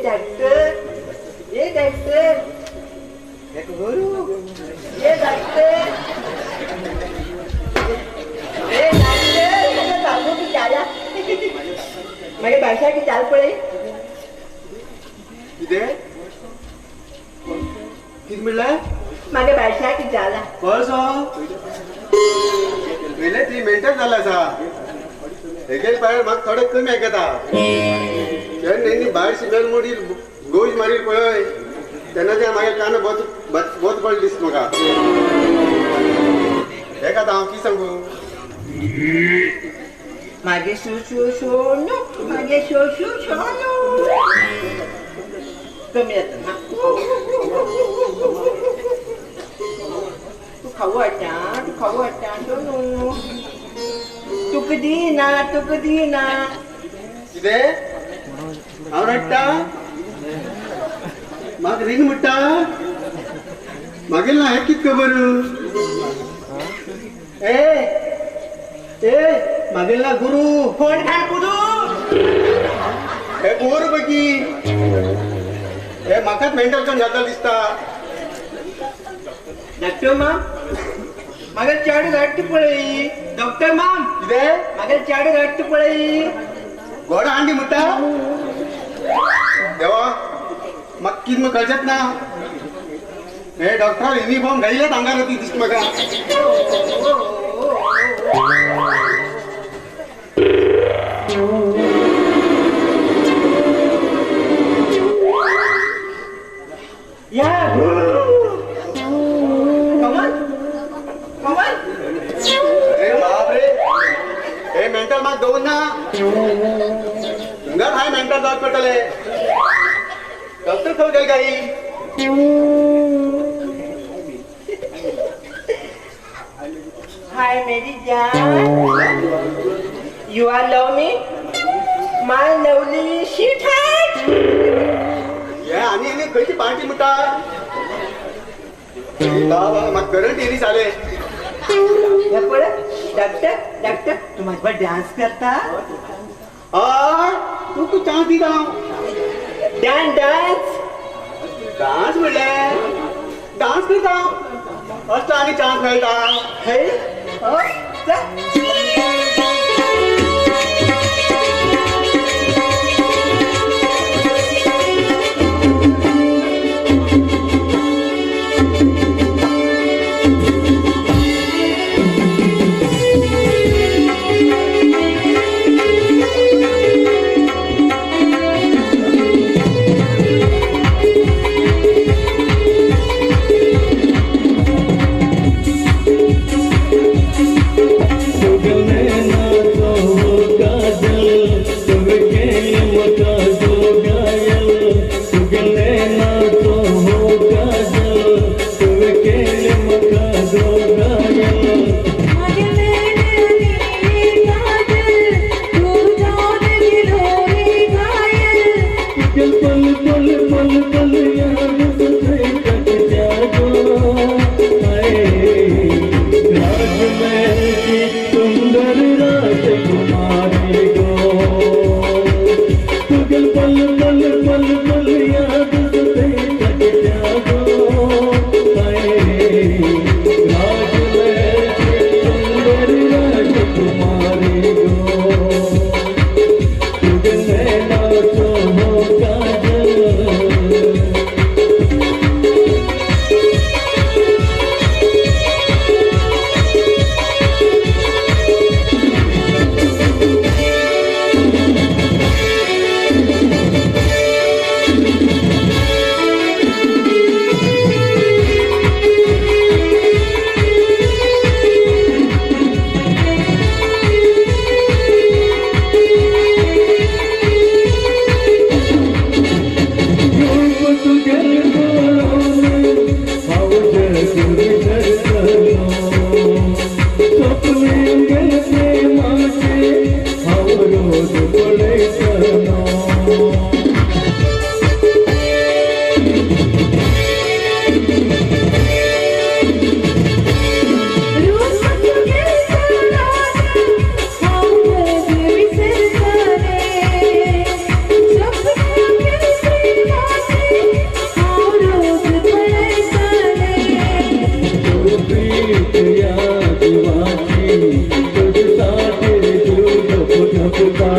Doctor, ए doctor, गुरु, ए doctor, ए doctor, बाबू की चाला मागे भाषा की चाल पळय. कितें कितें म्हणलें? मागे भाषा की चाला कसो पयले ती मेंटल जाल्लो आसा. हेगेल पायर म्हाका थोडे कमी आयकता. तेन्ना भायर सिमेल मोडील गोज मारील पळय तेन्ना ते मागीर कान बोत बोत पडले दिसता म्हाका. हेका आतां हांव कितें सांगू? मागे शो शोनू, मागे शो शो शोनू. कमी येता. तू खाऊ वाटता, तू खाऊ वाटता शोनू. तुका दिना, तुका दिना. कितें हांव रडटा? म्हाका रीण म्हणटा? मागीर ना हें कितें खबर? ए ए मागीर ना गुरू. कोण काय गुरू? हे गोर बगी हे म्हाकाच मेंटल करून घालता दिसता. डॉक्टर माम मागे चेडू घाट पळय. डॉक्टर माम कितें? मागे चेडू घाट पळय. गोडा हांडी म्हणटा? देवा म्हाका कितें म्हूण कळचेंच ना. हे डॉक्टरान युनिफॉर्म घायिल्लेच आंगार ती दिसता म्हाका. या कमल कमल. ए बाप रे, हे मेंटल म्हाका दवर ना. हांगाच हांवें मेंटल जावचें पडटलें. डॉक्टर खंय गेले काय? हाय मेरी जान, you are love me, my lovely sweetheart. हे आनी आनी खंयची पार्टी म्हणटा? बाबा म्हाका करंट येयली जाले. हे पळय डॉक्टर, डॉक्टर तूं म्हाजे बरोबर डान्स करता? हय, तुका चान्स दिता हांव. डान्स डान्स डान्स म्हणलें डान्स करता हांव. असलो आनी चान्स मेळटा. हय चल. Thank या जीवाची तुझ्यासाठी रे जीव धप धपता.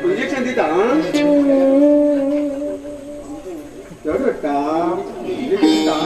इंजेक्शन दिता रडटा इंजेक्शन दिता.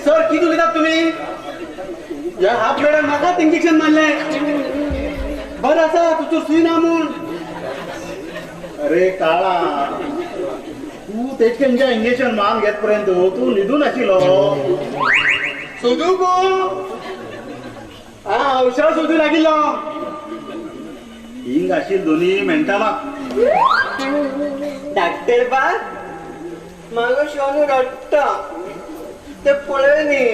सर किती उलयतात तुमी? ह्या हाफ वेळार म्हाकाच इंजेक्शन मारलें. बरें आसा तुजो सुय ना म्हूण. अरे काळा तू तेचकेंच्या इंजेक्शन मारून घेत पर्यंत तू न्हिदून आशिल्लो. सोदू गो हा औषध सोदू लागिल्लो. हिंग आशिल्ल दोनी मेंटाला. डॉक्टर बाब म्हाका शोनू रडटा ते पळय न्ही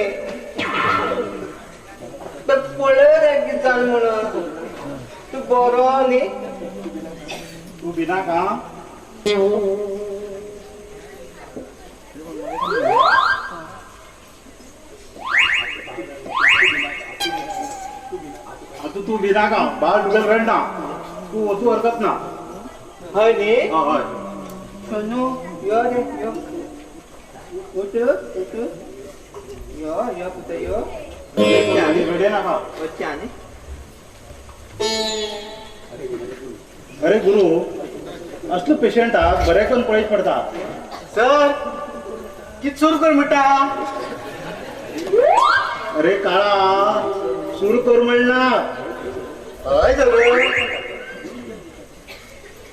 ते पळय रे कितें जालें म्हणून. तूं बरो न्ही? तूं भिनाका. आतां तूं भिनाका. बाळ तुगेलें रडना. तूं वचूं हरकत ना. हय न्ही? हय. सोनू यो रे यो. उठ उठ यो यो पुता यो. रडे नाका. वच्चे आनी. अरे गुरु असलो पेशंटाक बरें करून पळयच पडटा. सर कित सुरू कर म्हणटा? अरे काळा सुरू कर म्हणना. हय सर.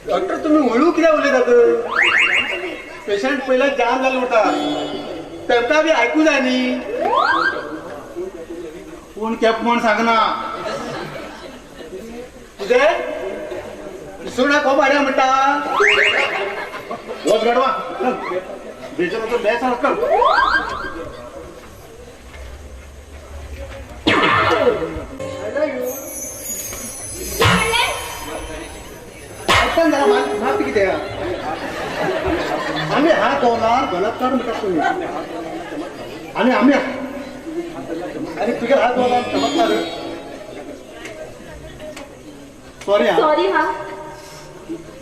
डॉक्टर तुम्ही हळू कित्याक उलयतात? पेशंट पयल्याच जाम जालो म्हणटा. तेमकां बी आयकू जाय न्ही. कोण केप म्हण सांगना तुजें सुणा कोबाड्या म्हणटा. वच गाडवा बेजो बेस कर. आयकन जरा मात कितें आमी हात दवरला बलात्कार म्हणटात तुमी आनी आमी आनी तुगे हात दवरला चमत्कार. Sorry sorry. हा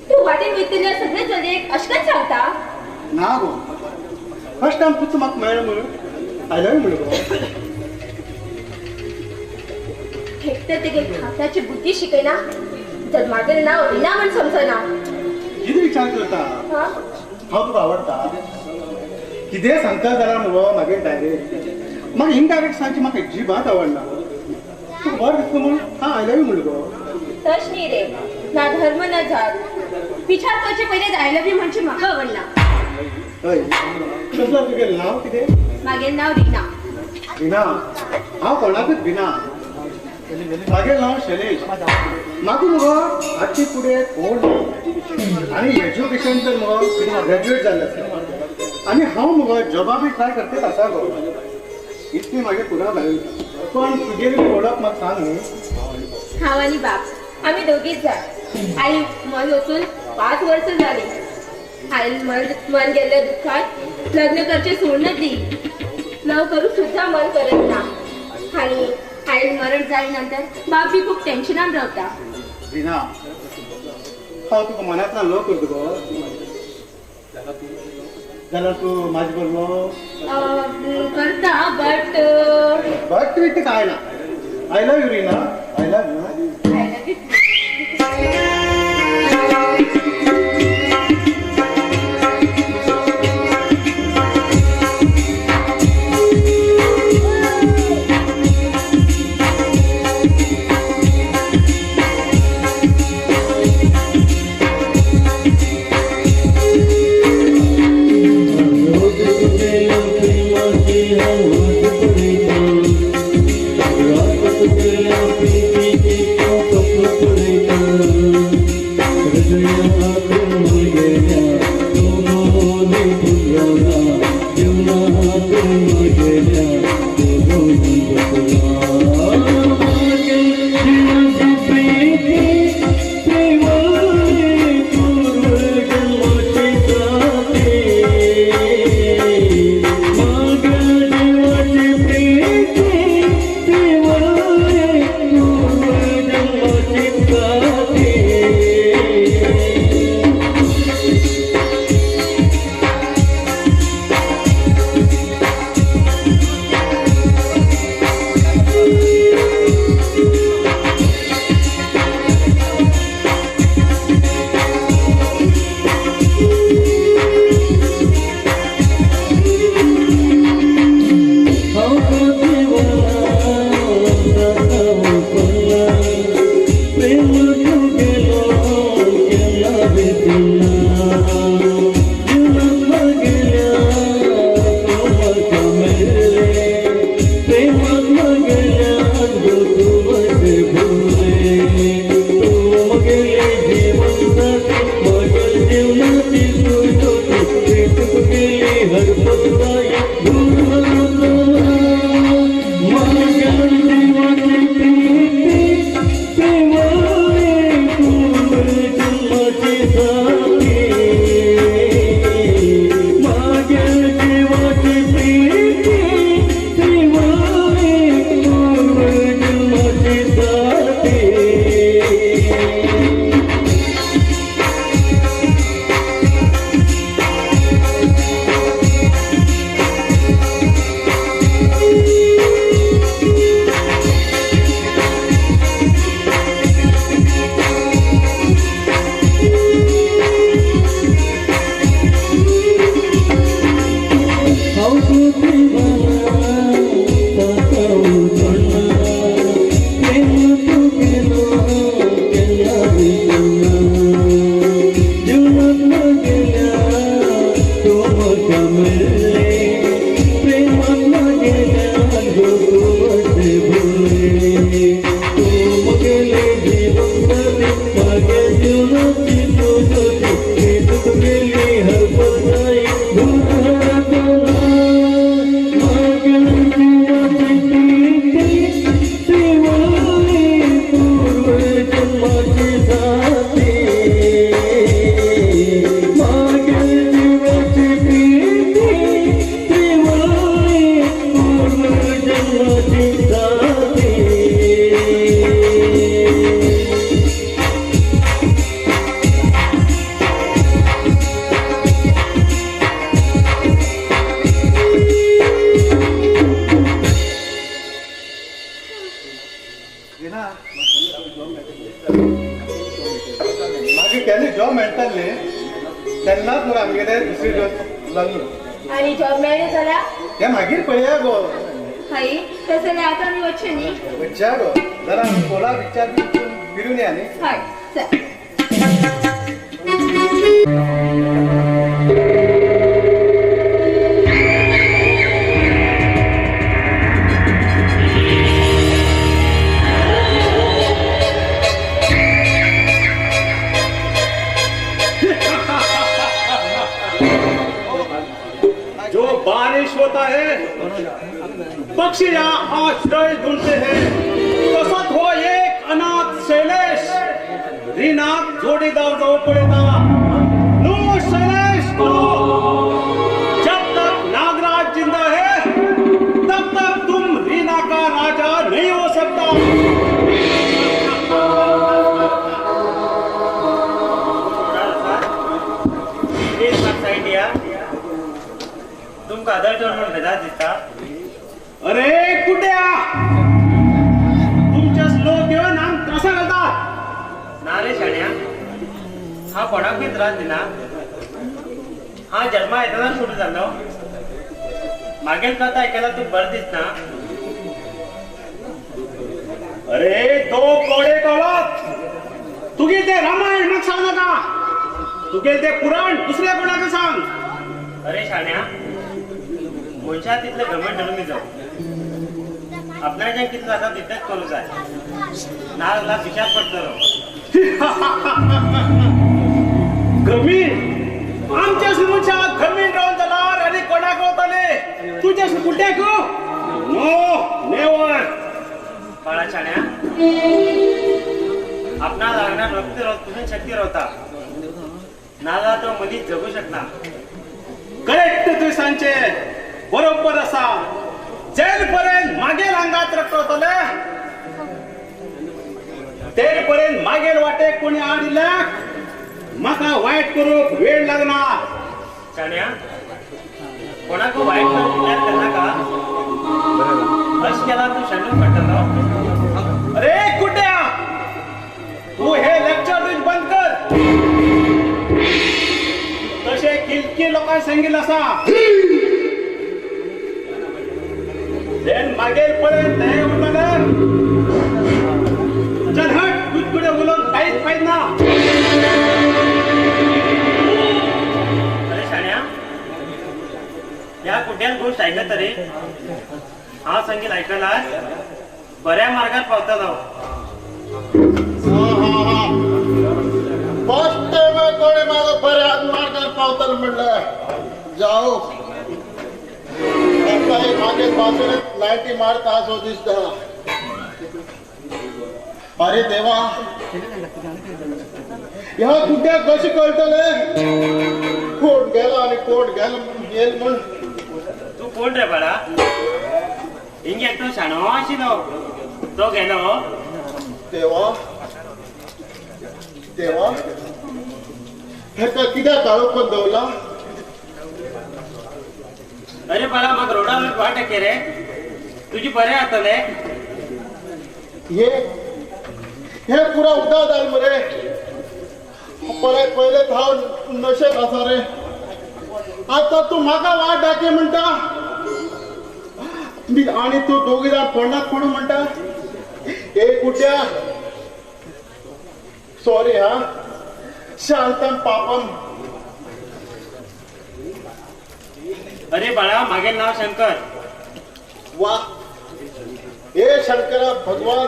तू वाटेन वयतल्या सगळे चलयेक अशेंच सांगता? ना गो, फर्स्ट टायम तूं म्हाका मेळ्ळें म्हणून I love you म्हणून गो. एकतर तेगे खात्याची बुद्धी शिकयना तर मागेर नांव रिना म्हण समजना. कितें विचार करता? हांव तुका आवडटा कितें सांगता जाल्यार मुगो मागीर डायरेक्ट म्हाका इनडायरेक्ट सांगची म्हाका अजिबात आवडना. तुका बरें दिसता म्हणून हां I love you म्हणून गो. तश न्ही रे, ना धर्म ना जात विचार करचे पयलीं I love you म्हणचे म्हाका आवडना. हय कसलो तुगेलें नांव कितें? मागेर नांव रिना. रिना? हांव कोणाकूच भिना. मागेर नांव शैलेश. म्हाका मुगो आजची फुडें कोण ना आनी एज्युकेशन तर मुगो ग्रॅज्युएट जाल्लें आसा आनी हांव मुगो जॉबा बी ट्राय करतेच आसा गो. इतली मागीर पुरा भायर. पण तुगेली वळख म्हाका सांग न्ही. हांव आनी बाप आमी दोगीच जाण. आई मन वचून 5 वर्सां जालीं. आईन मन गेल्ल्या दुख्खात लग्न करचें सोडून दी. लव करूंक सुद्दां मन करत ना. आनी आईन मरण जाले नंतर बाप बी खूब टेन्शनान रावता. रिना हांव तुका मनांतल्यान लव करता गो जाल्यार तूं म्हाजे बरोबर करता. बट बट बीट काय ना. I love you Rina, I love you. I love you. लग्न आणि जॉब मेळ्ळें जाल्यार ते मागीर पळया गो. हय तशें जाल्यार आतां आमी वचचें न्ही? वचया गो, जरा आमी कोला पिक्चर फिरून या न्ही. हय चल. जो बारिश होता है पक्षी यहाँ आश्रय ढूंढते हैं, तसत हो एक अनाथ शैलेश रीनाथ जोडीदार जाऊ पड़ेगा. नो शैलेश नो, जब तक नागराज जिंदा है तब तक तुम रीना का राजा नहीं हो सकता. तुमका आदर म्हणून भेदात दिसता. अरे कुठे तुमच्याच लोक येवन आम त्रासा घालतात. ना रे शाण्या, हा कोणाक बी त्रास दिना. हा जन्मा येतना सुरू जालो. मागील कथा ऐकायला तू बरं दिसना. अरे तो कोडे कळत तुगे ते रामायण म्हाका सांग नाका, तुगे ते पुराण दुसऱ्या कोणाक सांग. अरे शाण्या, मनशा तितले घमंड धरून जाऊ. आपणाच्या कितलं आसा तितलेच करूं जाय, ना जाल्यार पिशाक पडटलो. घमीण आमच्या मनशाक घमीण रावन जाल्यार आनी कोणाक रावतले? तुज्या कुड्याक? No never. बाळा शाण्या, आपणा लागणार रक्त तुझी शक्ती रावता, ना जाल्यार तो मदीं जगू शकना. करेक्ट तुवें सांगचें बरोबर आसा. जेल पर्यंत मागेल आंगात रक्त वतले ते पर्यंत मागेल वाटेक कोणी आडिल्याक म्हाका वायट करूंक वेळ लागना. शाण्या, कोणाक वायट करूंक विचार करनाका. अशें केल्यार तूं शेणून पडटलो. अरे कुट्या, तूं हे लेक्चर बंद कर. तशें किलकी लोकांक सांगिल्लें आसा. मागेल पर्यंत हे उरतले. चल हट, तुझकडे उलोवन कांयच फायद ना. अरे शाण्या, ह्या कुड्यान गोश्ट आयकत तरी हांव सांगील आयकल्यार बऱ्या मार्गार पावतलो. फर्स्ट टायम कोणी म्हाका बऱ्या मार्गार पावतलो म्हणलें. जाऊ मागे बाजूने लायटी मारता असो दिसता. अरे देवा, ह्या कुड्याक कशें कळटलें कोण गेलो आनी कोण गेलो येल म्हण. तूं कोण रे बाळा? हिंग एकटो शाणो आशिल्लो तो गेलो. देवा देवा, हेका कित्याक काळोख दवरला? अरे बाळा, म्हाका रोडार वाट के रे, तुजी बरें जातलें. हे हे पुरा उदक जालें मरे. पळय पयले हांव नशेक आसा रे. आतां तूं म्हाका वाट दाखय म्हणटा आनी तूं दोगी जाण फोंडाक पडूं म्हणटा. ए कुट्या, सॉरी हा, शांतम पापम. अरे बाळा, मागे नाव शंकर. वा, हे शंकरा भगवान,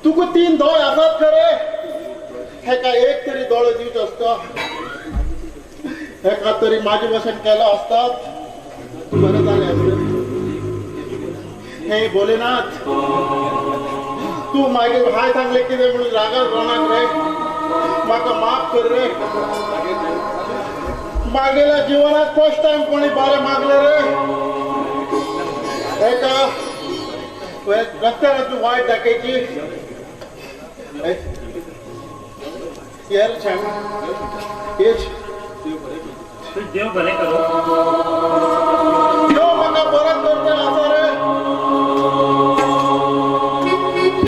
तुका तीन दोळे आसात खरे, हेका एक तरी दोळे दिवचो आसता, हेका तरी माझे वसन केलो असतात बरं जालें आसलें. हे भोलेनाथ, तूं मागीर हाय सांगलें कितें म्हणून रागार कोणाक रे, म्हाका माफ कर रे. मागेल्या जिवनात फर्स्ट टायम कोणी बरें मागलें रे. एका रस्त्यार तूं वायट दाखयची. देव भले करो.